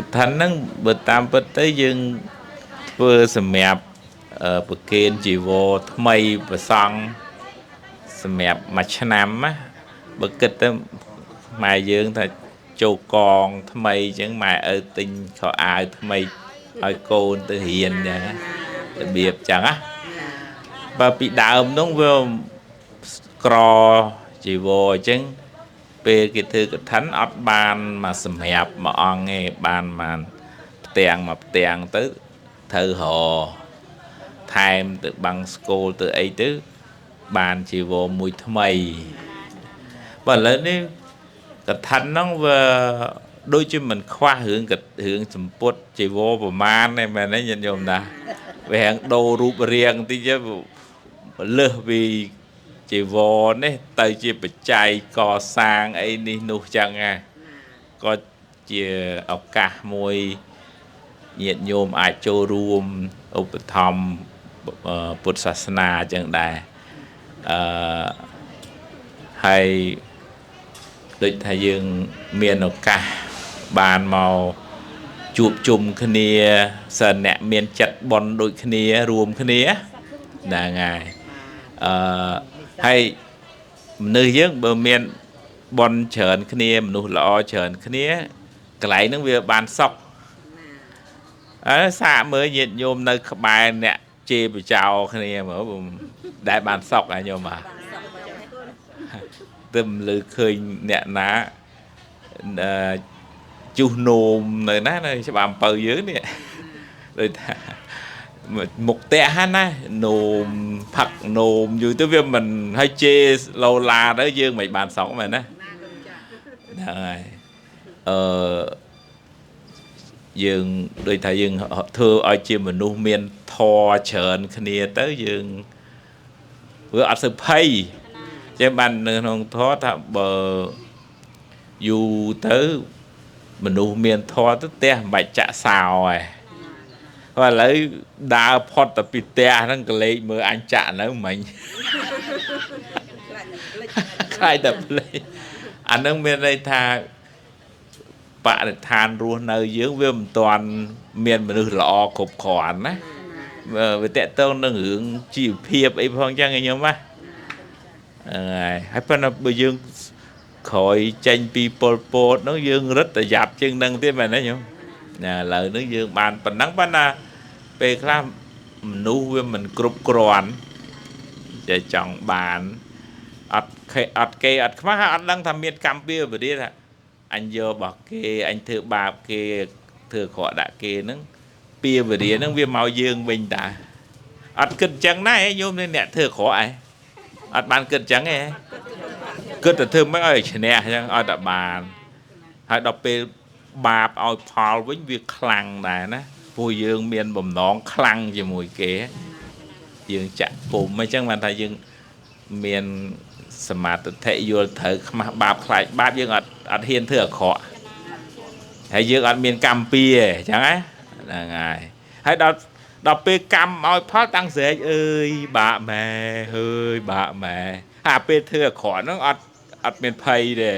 កឋិនហ្នឹងបើតាមពិតទៅយើងធ្វើសម្រាប់ប្រគេនជីវរថ្មីប្រសង់សម្រាប់មួយឆ្នាំណាបើគិតទៅម៉ែយើងថាចូលកងថ្មីអញ្ចឹងម៉ែឪទិញខោអាវថ្មីឲ្យកូនទៅរៀនអញ្ចឹងរបៀបអញ្ចឹងណាបើពីដើមនោះវាក្រជីវរអញ្ចឹងពេលគេធ្វើកឋិនអត់បានមកសម្រាប់មួយអង្គទេបានបានផ្ទាំងមួយផ្ទាំងទៅត្រូវរថែមទៅបាំងស្គលទៅអីទៅបានជីវរមួយថ្មីបើឥឡូវនេះកឋិនហ្នឹងវាដូចជាមិនខ្វះរឿងរឿងសម្ពុតជីវរប្រមាណទេមែនទេញាតិញោមណាវាហាងដូររូបរាងតិចទៅលើសពីជីវរនេះទៅជាបច្ច័យកសាងអីនេះនោះចឹងណាក៏ជាឱកាសមួយញាតិញោមអាចចូលរួមឧបត្ថម្ភពុទ្ធសាសនាចឹងដែរអឺហើយដូចថាយើងមានឱកាសបានមកជួបជុំគ្នាសិនអ្នកមានចិត្តបុណ្យដូចគ្នារួមគ្នាហ្នឹងហើយអឺហើយមនុស្សយើងបើមានបុណ្យច្រើនគ្នាមនុស្សល្អច្រើនគ្នាកន្លែងហ្នឹងវាបានសុខអើសាកមើលញាតិញោមនៅក្បែរអ្នកជេរបចោគ្នាមើលដែលបានសុខហ៎ញោមបាទទៅមិនលឺឃើញអ្នកណាអឺជុះនោមនៅណានៅច្បារអំពៅយើងនេះដូចថាមុខផ្ទះហ្នឹងណានោមផឹកនោមយូរទៅវាមិនហើយជេរឡូឡាទៅយើងមិនបានសុខមែនណាហ្នឹងហើយអឺយើងដូចថាយើងធ្វើឲ្យជាមនុស្សមានធម៌ច្រើនគ្នាទៅយើងវាអត់សូវភ័យចឹងបាននៅក្នុងធម៌ថាបើយូរទៅមនុស្សមានធម៌ទៅផ្ទះមិនបាច់ចាក់សោឯងហើយឥឡូវដើរផុតទៅពីផ្ទះហ្នឹងក៏លេចមើលអញចាក់នៅមិញខ្លាចតែភ្លេចអាហ្នឹងមានន័យថាបរិស្ថានរស់នៅយើងវាមិនទាន់មានមនុស្សល្អគ្រប់គ្រាន់ណាវាតកតងនឹងរឿងជីវភាពអីផងចឹងឯងញោមណាហ្នឹងហើយហើយប៉ុន្តែបើយើងក្រោយចេញពីប៉ុលពតហ្នឹងយើងរឹតតែយ៉ាប់ជាងហ្នឹងទៀតមែនទេញោមណាឥឡូវនេះយើងបានប៉ុណ្ណឹងប៉ុន្តែពេលខ្លះមនុស្សវាមិនគ្រប់គ្រាន់ចេះចង់បានអត់គេអត់គេអត់ខ្វះអត់ដឹងថាមានកម្មពៀវរាថាអញយករបស់គេអញធ្វើបាបគេធ្វើក្រក់ដាក់គេហ្នឹងពៀវរាហ្នឹងវាមកយើងវិញតាអត់គិតចឹងណាញោមនេះអ្នកធ្វើក្រក់ឯងអត់បានគិតចឹងទេគិតតែធ្វើមិនឲ្យឈ្នះចឹងឲ្យតែបានហើយដល់ពេលបាបឲ្យផលវិញវាខ្លាំងដែរណាព្រោះយើងមានបំណងខ្លាំងជាមួយគេយើងចាក់ពុំអញ្ចឹងបានថាយើងមានសមាធិយល់ត្រូវខ្មាស់បាបខ្លាចបាបយើងអត់ហ៊ានធ្វើអាក្រក់ហើយយើងអត់មានកម្មពៀទេអញ្ចឹងណាហ្នឹងហើយហើយដល់ពេលកម្មឲ្យផលតាំងស្រែកអើយបាក់ម៉ែហើយបាក់ម៉ែហើយពេលធ្វើអាក្រក់ហ្នឹងអត់មានភ័យទេ